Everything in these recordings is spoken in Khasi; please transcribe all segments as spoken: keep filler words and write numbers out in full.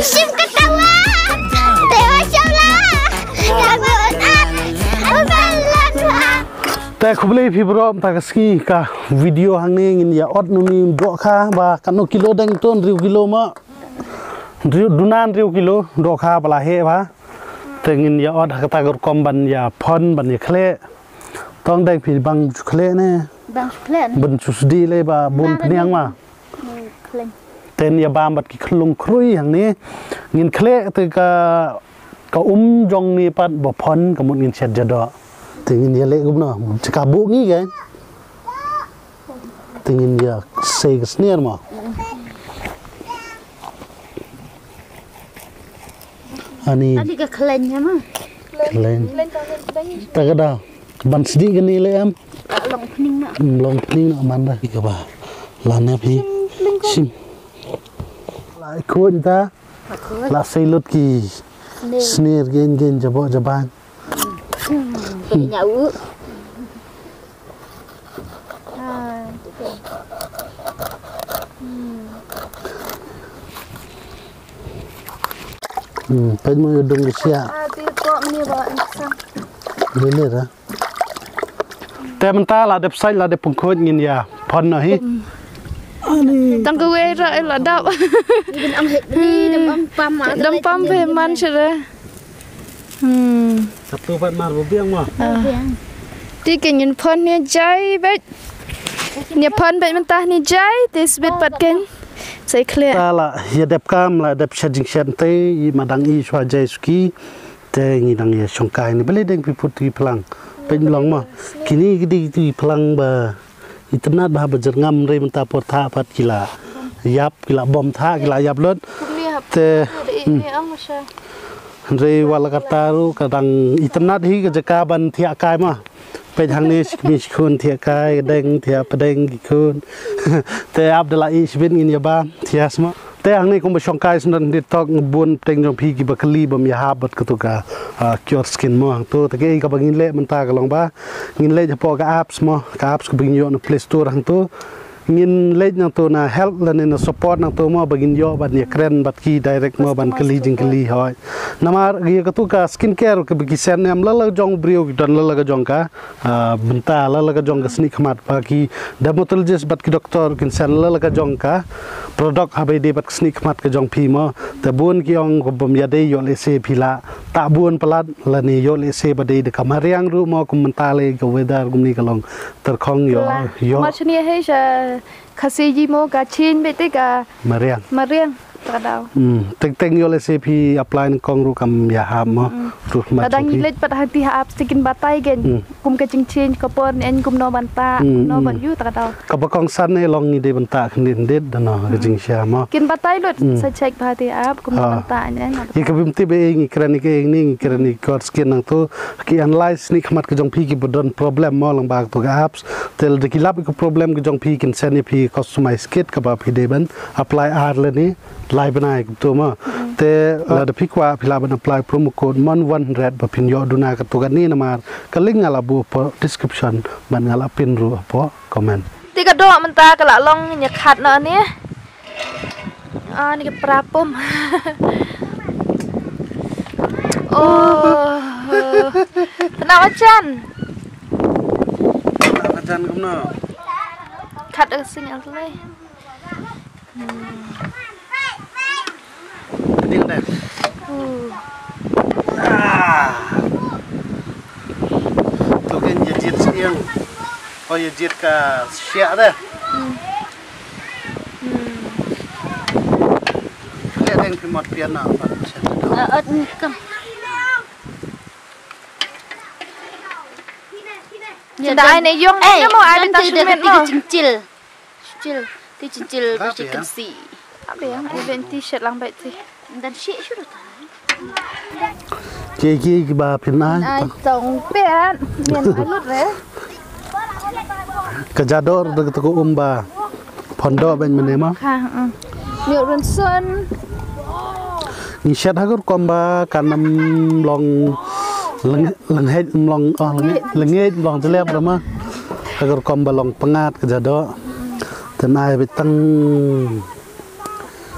Shim ka tala. Te wa shim la. Ka gu un ap. Te khublei phi bro, mynta ka sngi ka video hangne ngin ïa ot nuni dohkha ba katno kilo deng to, hynriew kilo ma. Hynriew, duna hynriew kilo dohkha ba la heh ba. Te ngin ïa ot ha kata ka rukom ban ïa phon ban ïa khleh. Tang deng phi bang shu khleh ne. Bang shu khleh ne. Ban shu sdieh lei ba bun pniang ma. Te ngin ïa bam bad ki khyllung khrui hangne. Ngin khleh te ka, ka um jong ne pat ba phon ka mut ngin shet jadoh. Te ngin ïa leh kumno, jaka buh ngi ke. Te ngin ïa sei ka snier ma. Ani. Ani ka khleng ïa ma. Khleng. Ta ka da. Ban sdieh kane leh em. Long pning na. Hmm, long pning na man da. Ka ba. La nep hi. Shim. La ikut ta. La sei lut ki. Snier gen gen jabo jaban. Hmm. Pe nyau. Hmm, peit mo ïa u dung ki sia. Ah, ti ko mini ba insang. Lele ra. Te mynta la dep sait la dep pungkhuit ngin ïa phon noh hi. Tang kawei ra la dap. Ni ben am het ni dem am pam ma. Dem pam pe man shere. Hmm. Satu pat mar ba biang ma. Ah. Ti ke ngin phon ne jai beit. Ne phon beit mynta ne jai te sbit pat ken. Sai khleh. Ta la ïa dep kam la dep shet jingshet te i ma dang i shwa jai suki. Te ngi dang ïa shongkai ne bele deng phi put ki phlang. Peit long ma. Kini ki di ki phlang ba. Itynnad bha ba jyrngam re mynta por thah pat ki la ïap, ki la bom thah, ki la ïap lut. Te, hmm. Hynrei wat la katta ruh ka dang itynnad hi ka jaka ban thiah kai ma. Peit hangne shi kmie shi khun thiah kai, deng thiah pdeng ki khun. Te ap da la i shibit ngin ïa bam thiah sma. Te hangne kumba shongkai sngewdon khyndiat tok, bun pdeng jong phi kiba kylli bym ïahap bad katu ka, ah, Cure Skin mo hangtu. Te kaei kaba ngin leh mynta ka long ba ngin leit hapoh ka apps mo, ka apps kaba ngin ïoh na Play Store hangtu. Ngin leit nangtu na help lane na support nangtu mo ba ngin ïoh ban ïakren bad ki direct mo ban kylli jingkylli hoi. Namar ïa katu ka skincare kaba ki send em la la jong briew ki don la la ka jong ka, ah, bynta la la ka jong ka snieh khmat ba ki dermatologist bad ki doktor kin send la la ka jong ka product haba ïadei bad ka snieh khmat ka jong phi mo. Te bun ki ong ko bym ïadei ïoh lehse phi la tah bun palat lane ïoh lehse ba dei da ka mariang ruh mo kum mynta le ka weather kumne ka long tyrkhong ïoh ïoh. Mar shane hi sha Khasi ji mo ka chin beit te ka mariang. Mariang. Ta ka daw. Hmm, teng teng ïoh lehse phi apply nyngkong ruh kam ïahap mo. Hmm. Ruh ma. Lada ngi leit pat hangti ha apps te kin batai gen. Hmm. Kum ka jingchin ka por ne kumno ban ta, hmm, kumno ban ïoh ta ka daw. Kaba kongsan ne long ngi dei ban ta khyndiat khyndiat da no ka jingshah mo. Kin batai lut sa check ba hangti app kumno ban ta ne. Ïa kaba ym tip ei ngi kren ïa ka ei ngi kren ïa ka Cure Skin nangtu ki analyze snieh khmat ka jong phi kiba don problem mo lyngba katu ka apps. Te lada ki lap ïa ka problem ka jong phi kin send ïa phi customize kit kaba phi dei ban apply ar lane lai bnai kumtu mo. Te lada phi kwah phi lah ban apply promo code mon one hundred ba phin ïoh duna katu kane namar ka link nga la buh hapoh description bad nga la pin ruh hapoh comment. Te ka doh mynta ka la long ïa khat noh ne. Ah, ni ka pra pum. Oh. Kena wajan. Kena wajan kumno? Khat ka sing alai. Hmm. Pening deh. Uh. Ah. Tu kan ïa jied siang. Oh, ïa jied ka siak deh. Hmm. Hmm. Lihat yang pimot pian na. Ah, ah, hmm, kam. Ïa, da ai ne yong ne mo ai ta shu met mo. Chincil. Chincil. Ti chincil ba shi kan si. Abi yang ai ben ti shet lang bet ti. Dan shi shu ta. Ki ki ki ba phin ai. Ai tong pet. Mien ai lut re. Ka jador da ka ko um ba. Phondo ben mene ma. Ka. Mio run sun. Ngi shet ha ka rukom ba kan nam long leng leng het long oh leng het long jelep da ma. Ha ka rukom ba long pengat ka jador. Ten ai betang.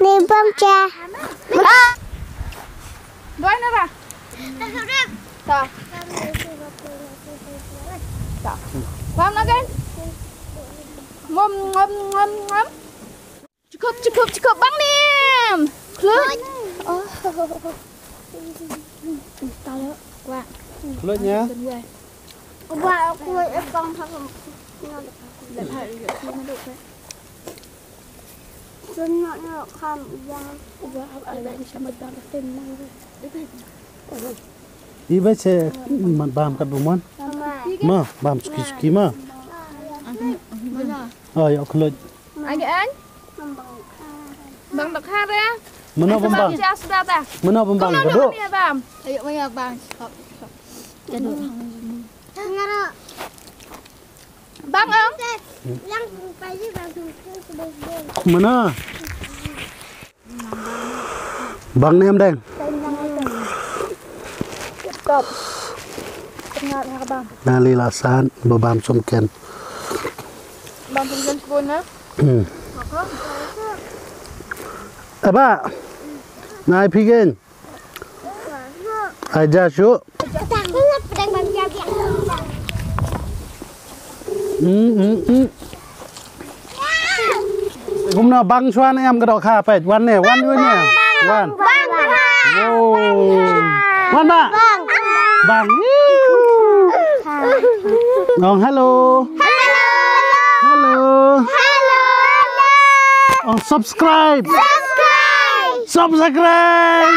Ni bam cha. Ah. Doi na ra. Ta. Ta. Bam na kan. Ngom, ngom, ngom, ngom. Cukup, cukup, cukup, bang nim. Klut. Oh. Klut nya. Wa aku ikang ha. Sun na na kam yang. Wa aku ada di sama bang tem nang. Iba che mat bam kat bumon. Ma bam suki suki ma. Oh ya klut. Ai ai. Bang dok ha re. Mano bam bang? Mano bam bang? Kado. Ayo, mano bang? Bang, ang? Mano? Bang ne em deng? Na li la san, ba bam sum ken. Bam sum ken sbun na? Hmm. Aba, nai phi ken. Ai ja shu. Hmm, hmm, hmm. Kumno bang shuan em ka dok ha pet. Wan ne, wan wan ne. Wan. Wow. Wan ba. Bang. Ong hello. Hello. Ong subscribe. Subscribe.